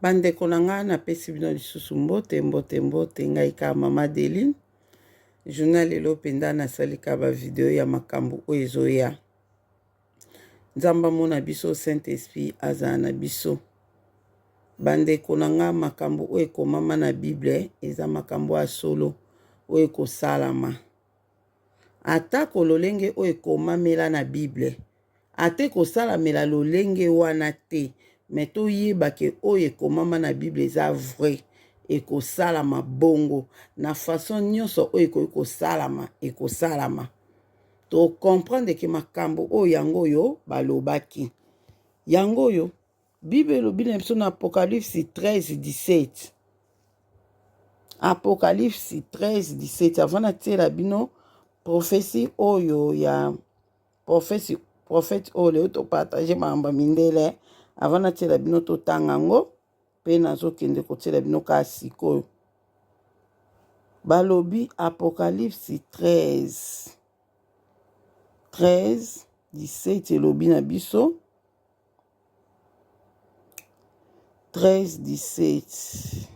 Bandeko na ngai, napesi bino lisusu mbote, mbote, mbote. Ngai kaka Mama Adeline. Journal lelo mpenza nasali kaka ba video ya makambo oyo ezoya. Nzambe amona biso, Saint Esprit azala na biso. Bandeko na ngai, makambo oyo ekomama na Bible eza makambo ya solo oyo ekosalama. Atako lolenge oyo ekomamela na Bible, ata ekosalamela lolenge wana te, mais toyeba ke oyo ekomama na Bible eza vrai, ekosalama bongo na façon nyonso oyo ekoki kosalama, ekosalama. To comprendre ke makambo oyo yango oyo balobaki. Yango oyo Bible elobi na biso na Apocalypse 13 17. Apocalypse 13 17 avant natiela bino prophetie oyo ya prophetie prophète oyo lelo topartage makambo ya mindele avant natiela bino totanga yango mpe nazokende kotiela bino kaka sikoyo balobi apocalypse 13 13 17 elobi na biso 13 17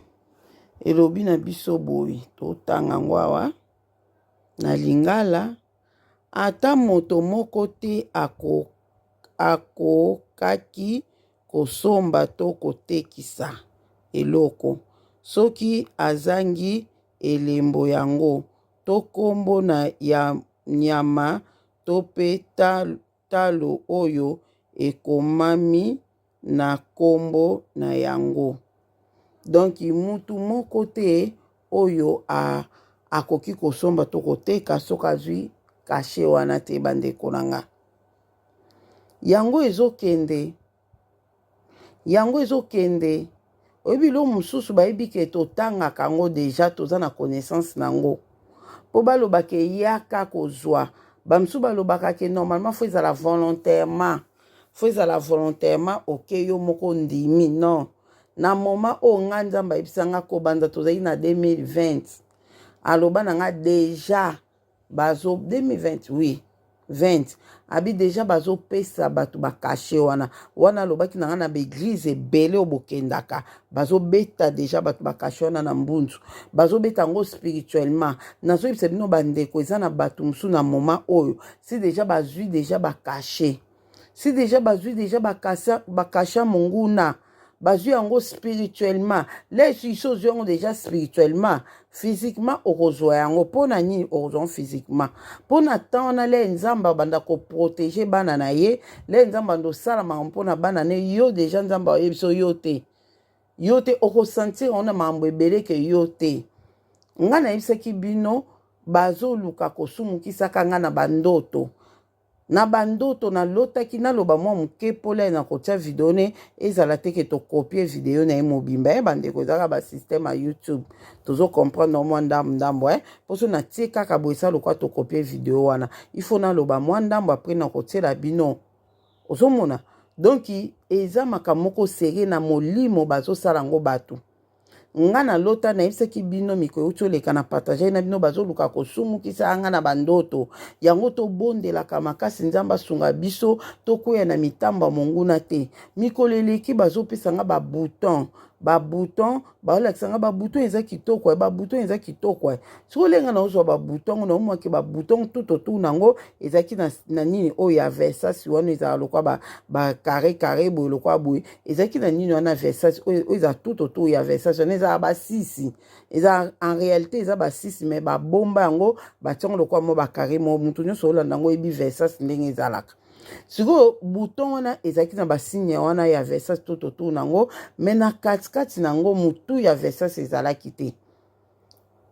elobi na biso boye totanga yango awa na lingala ata moto moko te akokaki kosomba to kotekisa eloko soki azangi elembo yango to nkombo na ya nyama to mpe talo oyo ekomami na kombo na yango. Donc mutu moko te oyo a akoki kosomba to koteka soki azwi kashe wana te bandeko na nga. Yango ezokende Yango ezo kende oyebi biloko mosusu bayebi ke totangaka yango deja toza na connaissance na yango mpo baloba ke yaka kozwa bamosusu balobaka ke normalement fo ezala volontairement fo ezala volontairement oke yo moko ondimi non na moment oyo nga nzambe ayebisa nga kobanda tozali na 2020 aloba na nga deja bazo 2020 oui 20 abi deja bazopesa bato bakashe wana wana alobaki na ngai na baeglize ebele oyo bokendaka bazobeta deja bato bakashe wana na mbunzu bazobeta yango spirituellement nazoyebisa bino bandeko eza na bato mosusu na moment oyo si deja bazwi deja bakashe si deja bazwi deja bakasha monguna bazwi yango spirituellement lesi iso ozwi yango deja spirituellement physiquement okozwa yango mpo na nini okozwa yango physiquement mpo na temps wana le nzambe abanda koprotege bana na ye le nzambe abanda osala makambo mpo na bana ne yo deja nzambe ayebi so yo te yo te okosentir yango na makambo ebele ke yo te ngai nayebisaki bino bazoluka kosumukisaka ngai na bandoto Na ba ndoto na lotaki naloba mwa moke pole na kotia video ne ezala te ke to copier video na ye mobimba eh bandeko ezalaka ba système ya YouTube tozo comprendre mwa ndambo ndambo eh poso na tie kaka boye esa lokwa to copier video wana il faut naloba mwa ndambo après na kotiela bino ozomona donc eza makambo moko serie na molimo bazosala yango bato Nga na lota nayebisaki bino mikolo euti oleka na partage na bino bazoluka kosumukisa nga na bandoto yango tobondelaka makasi nzambe asunga biso tokweya na mitambo ya monguna te mikolo eleki bazopesa nga ba bouton ba bouton baolakisa nga ba bouton eza kitoko ba bouton eza kitoko soki olenga na ozwa ba bouton ngo naomwaki ba bouton tout autour na yango ezalaki na, na nini oyo ya versasi wana ezala lokwa ba, ba carré carré boye lokwa boye ezalaki na nini wana versasi oyo eza tout autour ya versasi wana ezala basisi eza en réalité eza basisi mais babomba yango batiango lokwa mwa bacarré mo moto nyonso olanda yango oyebi versasi ndenge ezalaka sikoyo bouton wana ezalaki na basigne wana ya versasi tout autour na yango mais na katikati na yango motu ya versasi ezalaki te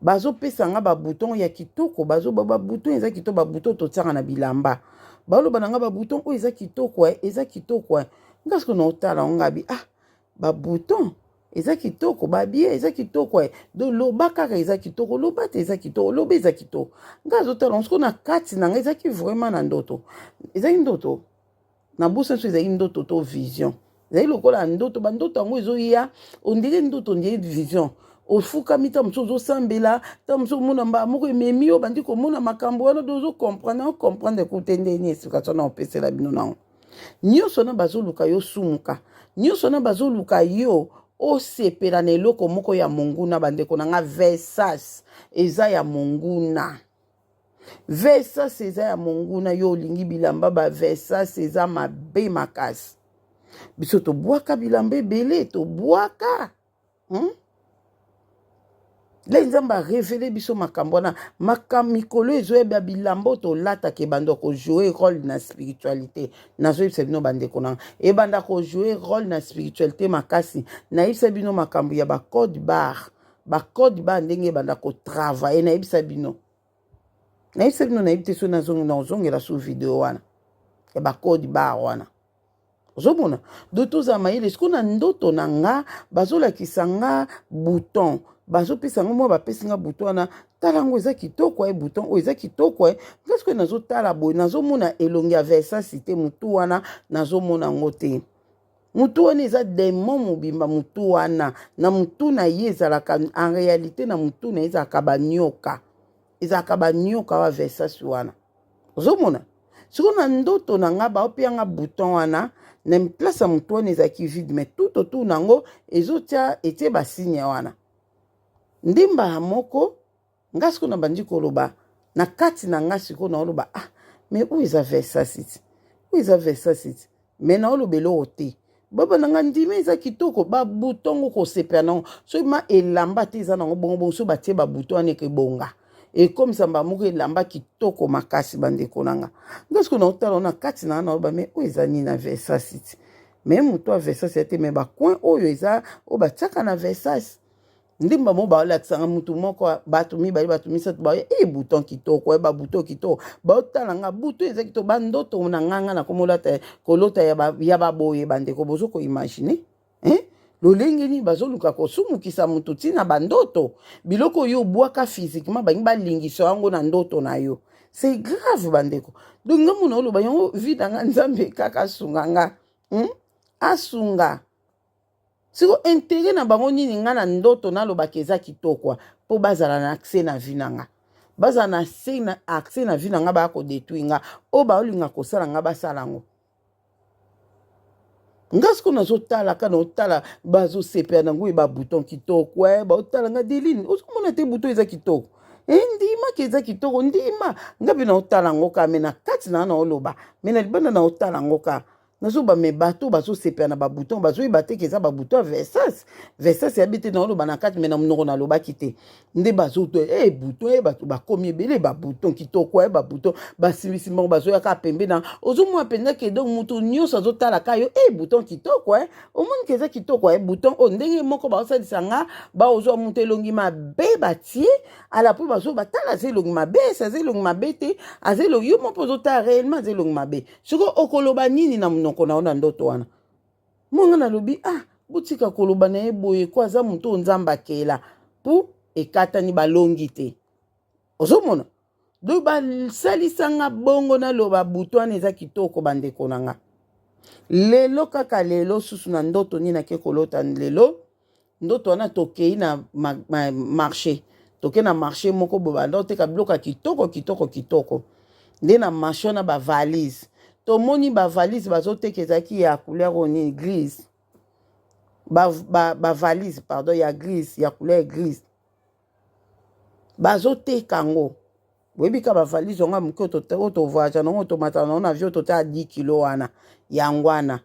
bazopesa nga ba bouton ya kitoko bazo ba bouton eza kitoko ba bouton totiaka na bilamba baloba na nga ba bouton oyo eza kitoko eh, eza kitoko eh. nga siko naotala ngo nga bi ah ba bouton eza kitoko babie eza kitoko eh. do loba kaka eza kitoko loba te eza kitoko loba eza kitoko nga azotala ngo siko na kati na nga ezalaki vraiment na ndoto ezalaki ndoto Na bosa biso ezali ndoto to vision. Ezali lokola ndoto, ba ndoto yango ezoya, ondire ndoto, ondire vision. Ofukami ntango mosusu ozosambela, ntango mosusu omona mbala moko ememi yo, obandi komona makambo wana, do ozo comprendre, o comprendre kute nde nini explication na opesela bino nango. Nyonso wana bazoluka yo sumuka, nyonso wana bazoluka yo. osepela na eloko moko ya monguna. Bandeko na nga, Versace eza ya monguna, Versace eza ya monguna. Yo olingi bilamba ba Versace, eza mabe makasi. Biso tobwaka bilamba ebele, tobwaka, Le Nzambe arévéler biso makambo wana. Makambo mikolo ezoyeba, bilamba oyo tolataka ebanda kojouer rôle na spiritualité. Nazoyebisa bino, bandeko nanga, ebanda kojouer rôle na spiritualité makasi. Nayebisa bino makambo ya bacode barre, bacode barre ndenge ebanda kotravailler. Nayebisa bino, nayebisa bino, nayebi te so nazongela su video wana ya bacode barre wana. Ozomona, do tozala mayele. Sikoyo na ndoto na nga, bazolakisa nga bouton, bazopesa ngo mwa, bapesi nga bouton wana. Tala yango, eza kitoko e, bouton oyo eza kitoko e. Nga sikoyo nazotala boye, nazomona elongi ya Versace te. Motu wana nazomona yango te. Motu wana eza démon mobimba. Motu wana, na motu na ye ezalaka, en réalité na motu na ye ezalaka banyoka, ezalaka banyoka wa Versace wana. Ozomona, sikoyo na ndoto na nga, baopianga bouton wana na place ya motu wana, ezalaki vide, mais tout autour na yango ezotia, etie basigne wana. Nde mbala moko nga sikoyo na bandi koloba na kati na nga. Sikoyo naoloba: "Ah, mais oyo eza Versace ti, oyo eza Versace ti." Mais naoloba eloko te. Baba na nga, ndima, eza kitoko. Babouton ngo, kosepela nango. Soki ma elamba te, eza nango bongo bongo. Soki batie babouton wana, ekebonga, ekomisa mbala moko elamba kitoko makasi. Bandeko na nga, nga sikoyo naotala na kati na nga, naoloba: "Mais oyo eza nini na Versace ti?" Mais moto ya Versace ya te, mais bacoin oyo eza oyo batiaka na Versace. Nde bango baolakisanga mutu moko, bato mibale, bato misato, baoya e bouton kitoko e, babouton kitoko. Baotala nga, bouton eza kitoko. Bandoto na nga, nga nakomolata kolota ya baboye. Bandeko, bozo koimaginer, hein? Lolenge nini bazoluka kosumukisa motu ntina bandoto? Biloko oyo obwaka physiquement, bangi balingisa yango na ndoto na yo. C'est grave, bandeko. Donc nga mona oloba yango, vie na nga, Nzambe kaka asunga nga, Asunga. Siko intérêt na bango nini? Nga na ndoto nalobaka eza kitoko mpo bazala na accès na vie na nga, bazala na accès na vie na nga, baya kodétruire nga. Oyo baolinga kosala nga, basala yango. Nga sikoyo nazotala ka, naotala, bazosepela nango ye, babouton kitoko e. Baotala nga: "Deline, ozomona te, bouton eza kitoko e, ndimaki eza kitoko, ndima." Nga mpe naotala yango kaka, mais na kati na nga naoloba, mais na libanda naotala yango kaka, nazoba: "Mais bato bazosepela na babouton, bazoyeba te ke eza babouton ya Versace." Versace yabi te. Naoloba na kati, mais na monoko nalobaki te. Nde bazoto e bouton e, bato bakomi ebele, babouton kitoko e, babouton basimbisi bango, bazoyaka pembe na ozomona mpenza ke donc moto nyonso azotalaka yo e, bouton kitoko e, omoni ke eza kitoko e, bouton oyo. Ndenge moko baosalisa nga, baozwa moto elongi mabe, batie ala mpo bazo batala, aza elongi mabe ese, aza elongi mabe te, aza elongi yo moko ozotala réellement, aza elongi mabe. Sikoyo okoloba nini na monoko na yo na ndoto wana? Monga nalobi: "Ah, botika koloba na ye boye ko, aza moto oyo Nzambe akela." Mpo ekatani, balongi te. Ozomona, donc basalisanga bongo, naloba bouton wana eza kitoko. Bandeko na nga, lelo kaka lelo susu na ndoto nini nake kolota lelo? Ndoto wana, tokei na marché, tokei na marché moko boye, banda oteka biloko ya kitoko kitoko kitoko. Nde na marché wana, bavalise, tomoni bavalise bazoteka, ezalaki ya couleur oyo nini, grise, bavalise ba, ba pardon, ya grise, ya couleur grise, bazoteka yango. Boyebi ka bavalise yango ya moke oyo tovoyage nango, tomataka nango na avion, totala 10 kilo wana, yango wana.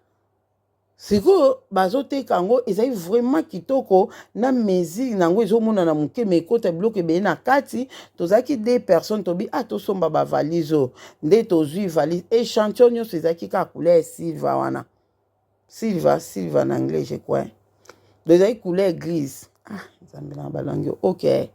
Sikoyo bazoteka yango, ezali vraiment kitoko na mesure na yango, ezomonana moke, mais ekota biloko ebele na kati. Tozalaki deux personnes, tobi: "Ah, tosomba bavalise oyo." Nde tozwi valise, échantillon nyonso ezalaki kaka couleur silver wana, silver, silver na anglais je crois. Donc ezalaki couleur grise. Ah, Nzambe na balangi, ok,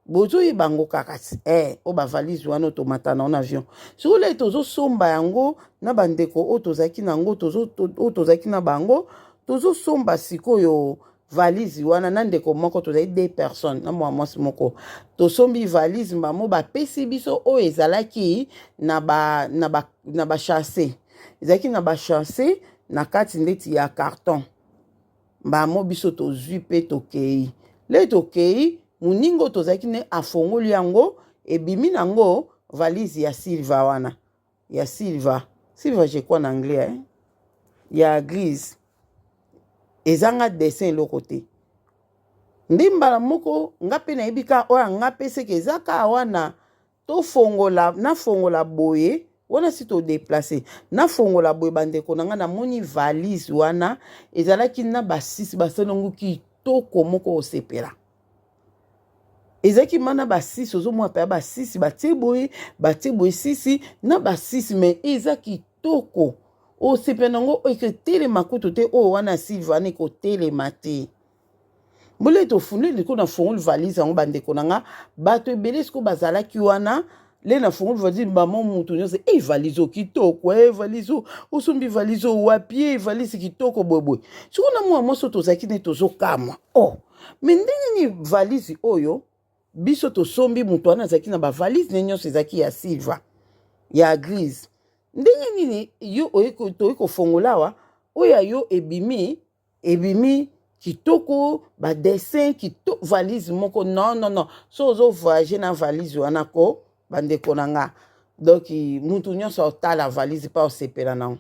bozoyeba yango kaka ti oyo bavalise wana otomata na na avion. Sikoyo lelo tozosomba yango na bandeko oyo tozalaki nango, oyo tozalaki na bango, tozosomba sikoyo valise wana na ndeko moko. Tozali deux personnes na mwa mwasi moko. Tosombi valise mbamo, bapesi biso oyo ezalaki na basachet, ezalaki na basachet na kati ndeti ya carton. Mbamo biso tozwi mpe tokei. Le tokei, moninga oyo tozalaki ne afongoli yango, ebimi nango valise ya silver wana, ya silver, silver je crois na anglais, eh? Ya grise. Ezanga dessin eloko te. Nde mbala moko nga mpe nayebi ka oyo ya nga mpe seke eza ka wana tofongola nafongola boye wana si todeplace nafongola boye bandeko na nga namoni valise wana ezalaki na basisi basali yango kitoko moko osepela ezalaki ma na basisi ozomona mpenza basisi batie boye batie boye sisi na basisi me eza kitoko osepela na yango ekotelema kutu te oyo wana silve wana ekotelema te mbole tofundeli liko na fongoli valise yango bandeko na nga bato ebele sikoyo bazalaki wana le na fongoli valise bamo mutu nyonso e valise oyo kitoko e valise oyo osombi valise oyo wapi e valise kitoko boyeboye sikoyo na mwa mwasi oyo tozalaki nde tozokamwa o oh. me ndenge nini valise oyo biso tosombi moto wana azalaki na bavalise ne nyonso ezalaki ya silva ya grise ndenge nini yo toyei kofongola awa oyo ya yo ebimi ebimi kitoko ba dessin kitoko valise moko non non non so ozo voyage na valise wana ko bandeko na nga donc mutu nyonso otala valise mpe osepela nango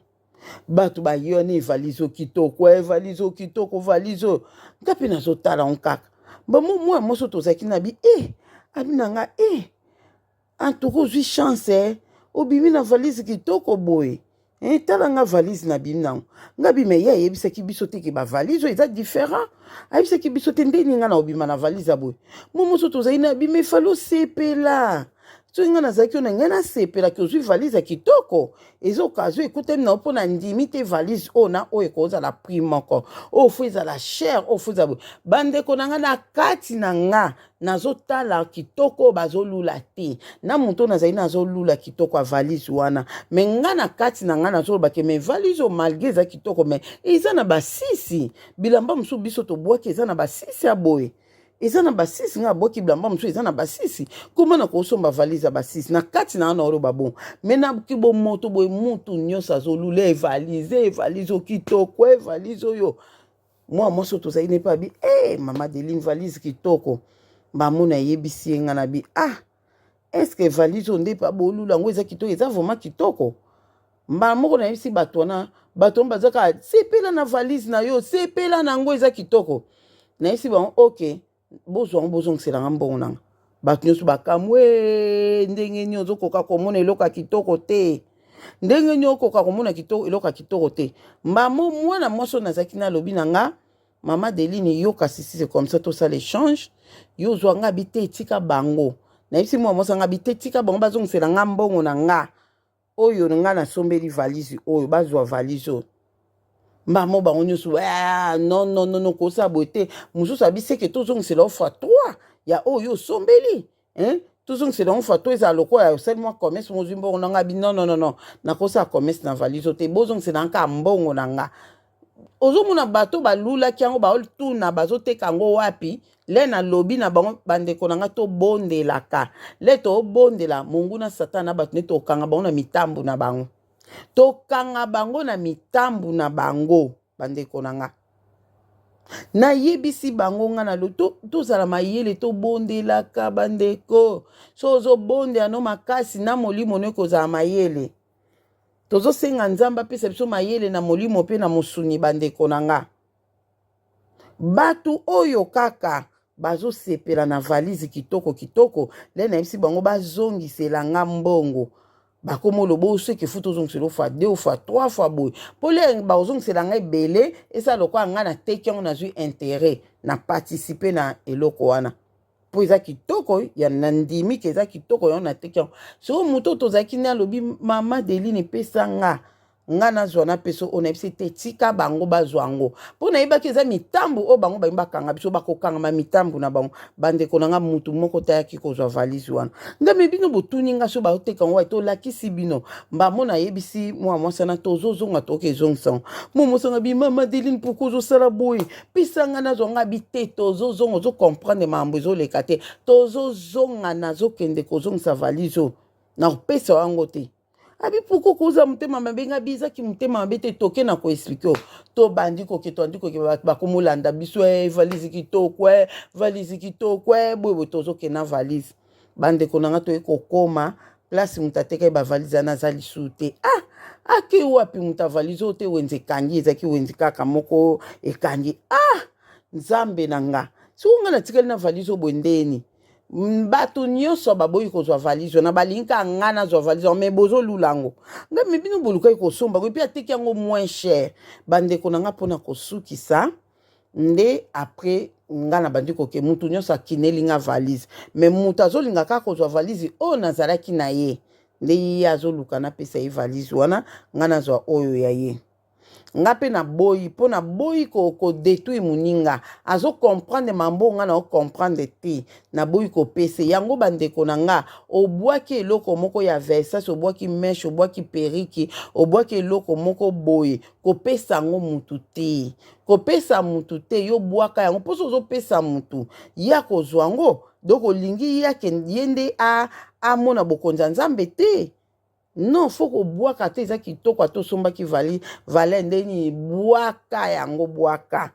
bato bayoni valise oyo kitoko e valise oyo kitoko valise oyo nga mpe nazotala yango kaka bamo mwa moso tozalaki na bi e abi na nga e En tout cas ozwi chance eh. Obimi na valise kitoko boye. Eh, tala nga valise na bimi nango. Nga bima ye ayebisaki biso te ke ba valise oyo eza différent. Ayebisaki biso te ndeni nga na obima na valise ya boye. Momoso tozali na bima efali osepela. Soki nga nazalaki oyo na ngai nasepela ke ozwi valise ya kitoko. Eza occasion ekutani na yo mpo na ndimi te valise oyo na oyo ekozala prix moko. Oyo fo ezala cher, oyo fo ezala boye. Bandeko na nga na kati na nga Nazotala kitoko oyo bazolula te na moto oyo nazali nazolula kitoko ya valise wana me nga na kati na nga nazoloba ke me valise oyo malgre eza kitoko me eza na basisi bilamba mosusu biso tobwaki eza na basisi ya boye eza na basisi nga abwaki bilamba mosusu eza na basisi koma na kosomba valise ya basisi na kati na nga naoloba bongo me na kibomoto boye mutu nyonso azolula evalise evalise oyo kitoko evalise oyo Mwa mwasi oyo tozali ne mpe abi e eh, mama Adeline valise kitoko bamona eyebisi ye nga na bi ah eske valise oyo nde mpe bolula yango eza kitoko eza vraiment kitoko mbala moko nayebisi bato wana bato wana baza kaka sepela na valise na yo sepela na yango eza kitoko nayebisi bango ok bozwa yango bozongisela nga mbongo na nga bato nyonso bakamwe ndenge nini ozokoka komona eloko ya kitoko te ndenge nini okoka komona kitoko eloko ya kitoko te mbamo mwana mwasi oyo nazalaki nalobi na nga mama deline yo kasi si c'est comme ça tosala échange yo ozwa nga bi te etika bango nayebisi mwana mwasi nga bi te tika bango bazongisela nga mbongo na nga oyo nga nasombeli valise oyo bazwa valise oyo mbamo bango nyonso ah, non non non kosala boye te mosusu abiseke tozongisela yo fois 3 ya oyo osombeli hein? tozongisela yango fois 3 ezala lokola osali mwa commerce mozwi mbongo na nga abi non non non non nakosala commerce na valise te bozongisela nga kaka mbongo na nga ozomona bato balulaki yango baotuna bazoteka yango wapi le nalobi na bango bandeko na nga tobondelaka le tobondela monguna satana na bato nde tokanga bango na mitambo na bango tokanga bango na mitambo na bango bandeko na nga nayebisi bango nga na lo tozala mayele tobondelaka bandeko so ozobondela no makasi na molimo no ekozala mayele tozosenga nzambe apesa biso mayele na molimo mpe na mosuni bandeko na nga bato oyo kaka bazosepela na valise kitoko kitoko nde nayebisi bango bazongisela nga mbongo bakoma oloba oseki futa ozongisela fois deux fois trois fois boye mpo le bakozongisela nga ebele esala lokola nga nateki yango nazwi intérêt na participe na eloko wana mpo eza kitoko ya nandimi ke eza kitoko yango nateki yango sikoyo moto oyo tozalaki nde alobi mama deline epesa nga nga nazwa napesa oyo nayebisi te tika bango bazwa yango mpo nayebaki eza mitambu oyo bango balingi bakanga biso bakokangama mitambu na bango bandeko na nga mutu moko tayaki kozwa valise wana nga me bino botuni nga so baoteka yango wapi tolakisi bino mbamo nayebisi mwa mwasi wana tozozonga toke ezongisa yango mwa mwasi wana bi mama deline pourkoi ozosala boye pesa nga nazwa nga bi te tozozonga ozo comprendre makambo ezoleka te tozozonga nazokende kozongisa valise oyo nakopesa yango te abi pourkoi koza motema mabe nga bi ezaki motema mabe te toke na koexplike oyo tobandi koke tobandi koke bato bakomolanda biso e valise kitoko e valise kitoko e boye boye tozokende na valise bandeko na nga toye kokoma Place moto atekaki bavalise wana aza lisusu te. Ah, ake wapi moto ya valise oyo te? Wenze ekangi, ezalaki wenze kaka moko ekangi. Ah, Nzambe na nga, soko nga natikali na valise oyo boye ndeni? Bato nyonso baboyi kozwa valise wana, balingi kaka nga nazwa valise wana. Me bozolula yango nga, me bino bolukaki kosomba ngo, epi ateki yango moins cher. Bandeko na nga, mpona kosukisa nde après nga na bandi koke, mutu nyonso akineli nga valise, me mutu azolinga kaka kozwa valise oyo nazalaki na ye nde ye azoluka napesa ye valise wana, nga nazwa oyo ya ye. Nga mpe naboyi, mpo naboyi kodetruire ko moninga azo comprendre mambo nga na comprendre te. Naboyi kopesa yango. Bandeko na nga, obwaki eloko moko ya Versace, obwaki mèche, obwaki perruque, obwaki eloko moko boye, kopesa yango mutu te, kopesa mutu te. Yo bwaka yango, mposo ozopesa mutu ye akozwa yango. Donc olingi ye akende, ye nde amona bokonzi ya Nzambe te? Non, faut kobwaka te. Eza kitoko, ata osombaki vali valeur nde nini, bwaka yango, bwaka.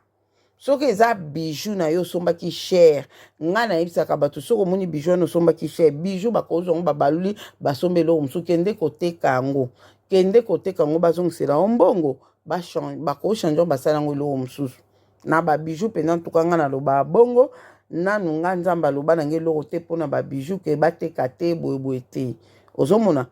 Soki eza bijou na yo osombaki cher, ngai nayebisaka bato, soki omoni bijou wana osombaki cher, bijou bakozwa yango, babaluli, basomba eloko mosusu, kende koteka yango, kende koteka yango, bazongisela yo mbongo, bakochange yango, basala yango eloko mosusu. Na babijou mpenza, ntuka ngai naloba bongo nanu, nga Nzambe aloba na ngai eloko te mpona babijou ke bateka te, boyeboye te. Ozomona,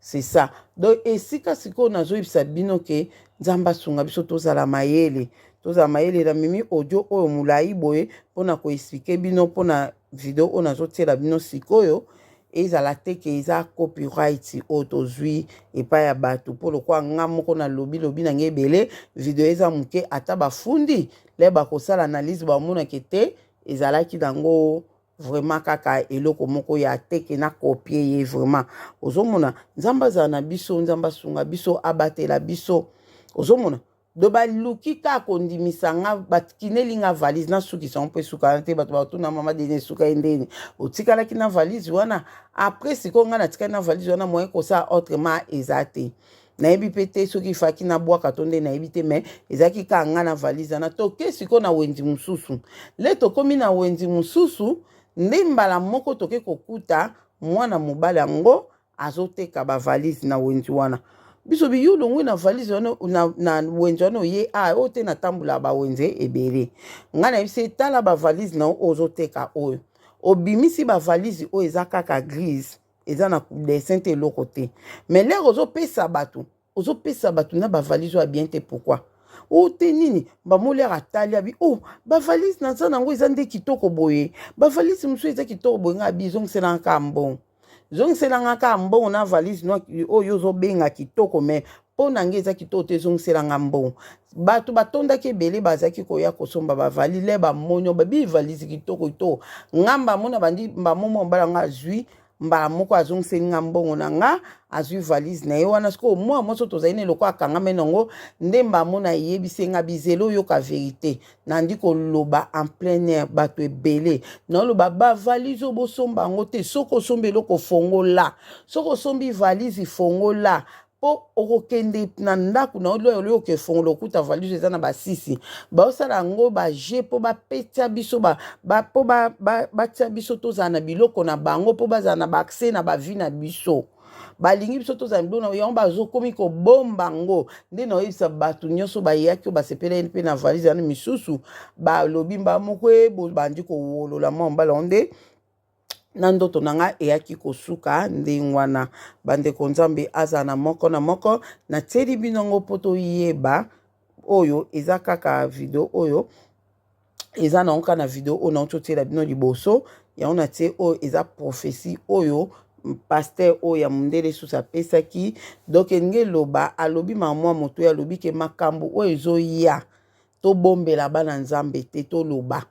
c'est ça. Donc esika sikoyo nazoyebisa bino ke Nzambe asunga biso, tozala mayele, tozala mayele. Na mimi audio oyo molai boye mpona koexpliquer bino, mpona video oyo nazotiela bino sikoyo ezala te ke eza copyright oyo tozwi epai ya bato, mpo lokwa nga moko nalobi lobi na ngai ebele, video eza moke. Ata bafundi le bakosala analyse, bamonake te ezalaki nango vraiment kaka eloko moko ya teke na copier ye. Vraiment, ozomona, Nzambe azala na biso, Nzambe asunga biso, abatela biso. Ozomona, do baluki kaka kondimisa nga, bakineli nga valise. Nasukisa ngo mpo esukana te. Bato batuna: "Mama Deni, esuka ye ndeni otikalaki na valise wana?" Après sikoyo nga natikali na valise wana, moyen kosala autrement eza te. Nayebi mpe te soki ifaki nabwaka to nde, nayebi te, mais ezalaki kaka nga na valise wana. Toke sikoyo na wenzi mosusu. Le tokómi na wenzi mosusu nde mbala moko toke kokuta mwana mobali yango azoteka bavalise na wenzi wana. Biso biyo longwe na valise wana na wenze wana, oye a oyo te, natambola bawenze ebele. Ngai nayebisi: "Etala bavalise na oyo ozoteka oyo." Obimisi bavalise oyo eza kaka grise, eza na dessin te, eloko te, mais l'heure ozopesa bato, ozopesa bato na bavalise oyo ya bien te. Pourquoi oyo te? Nini bamolere atali abi: "Oh, bavalise naza nango eza nde kitoko boye, bavalise mosusu eza kitoko boye." Ngai abi: "Ezongiselanga kaka mbongo, zongiselanga kaka mbongo na valise oyo ozobenga kitoko, mais mpo na ngai eza kitoko te, ezongiselanga mbongo." Bato batondaki ebele, bazalaki koya kosomba bavalise. Le bamoni babi valise kitoko kitoko, nga mbamona bandi mbamomo mobala nga azwi mbala moko, azongiseli nga mbongo na nga, azwi valise na ye wana. Sikoyo mwa mwasi tozali na eloko akangami nango nde mbamona eyebisi nga bizela oyoka vérité. Nandi koloba en plein air, bato ebele, naoloba bavalise oyo bosomba yango te. Soki osombi eloko, fongola. Soki osombi valise, fongola, mpo okokende na ndako na yo, oyo okefongola, okuta valise eza na basisi. Baosala yango baje mpo bapetia biso, mpo batia biso tozala na biloko na bango, mpo bazala na baaccès na bavie na biso. Balingi biso tozala biloko na yango, bazokomi kobomba yango. Nde naoyebisa bato nyonso bayaki oyo basepelaki mpe na valise wana, misusu balobi mba moko bandi kowolola mwa mobala yango. Nde na ndoto na nga eyaki kosuka ndenge wana. Bandeko, Nzambe azala na moko na moko. Natieli bino yango mpo toyeba oyo eza kaka video oyo eza nango kaka na video oyo nauti otiela bino liboso yango. Natie oyo eza prophétie oyo pasteur oyo ya mondele susu apesaki. Donc elingi eloba, alobi mamwa moto oyo alobi ke makambo oyo ezoya, tobombela bana Nzambe te, toloba,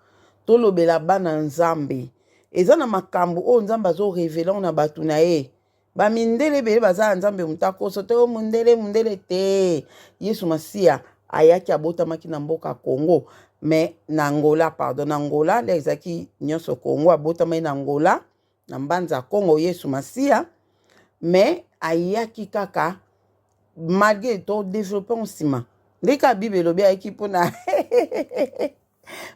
tolobela bana Nzambe. Eza na makambo oyo Nzambe azorévéler na bato na ye. Bamindele ebele baza ya Nzambe, moto akoso te o mondele, mondele te. Yesu Masiya ayaki, abotamaki na mboka Congo, mais na Angola, pardon, na Angola nde ezalaki nyonso Congo. Abotamaki na Angola, na Mbanza Congo, Yesu Masiya. Mais ayaki kaka malgré todévelopper nsima nde kaka Bible elobi ayaki mpona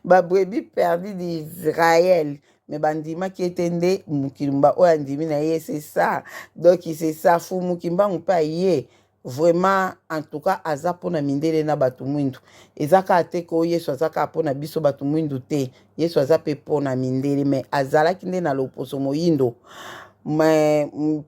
babrebis perdues d'Israël. Mais bandimaki ye te. Nde mokili oyo andimi na ye, c'est ça. Donc c'est ça, Fumu Kimbangu mpe aye vraiment. En tout cas, aza mpona mindele na bato mwindu. Eza kaka te ko Yesu aza kaka mpona biso bato mwindu te. Yesu aza mpe mpona mindele, mais azalaki nde na loposo moyindo. Mais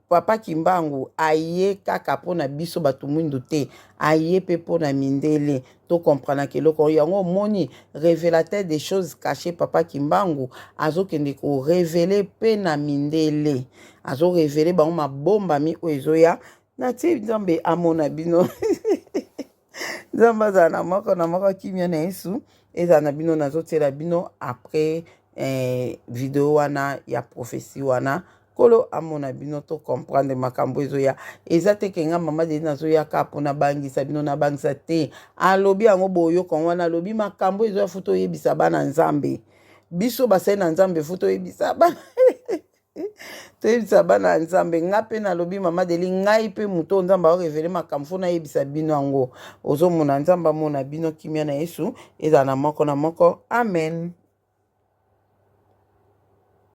Papa Kimbangu aye kaka mpona biso bato mwindu te, aye mpe mpona mindele. Tokomprenaka eloko yango. Omoni, révélateur des choses cachées, Papa Kimbangu azokende korévéler mpe na mindele, azorévéler bango mabombami oyo ezoya. Natie Nzambe amona bino. Nzambe azala na moko na moko. Kimia na Yesu ezala na bino. Nazotiela bino après video wana ya prophétie wana. Nkolo amona bino. Tocomprendre makambo ezoya. Eza te ke nga Mama Deli nazoyaka mpona bangisa bino, nabangisa te. Alobi yango, boyoka wana. Alobi makambo ezoya, faut toyebisa bana Nzambe. Biso basali na Nzambe, faut toyebisa bana, toyebisa bana ya Nzambe. Nga mpe nalobi, Mama Deli, ngai mpe moto oyo Nzambe aorévéler makambo, faut nayebisa bino yango. Ozomona, Nzambe amona bino. Kimia na Yesu ezala na moko na moko. Amen.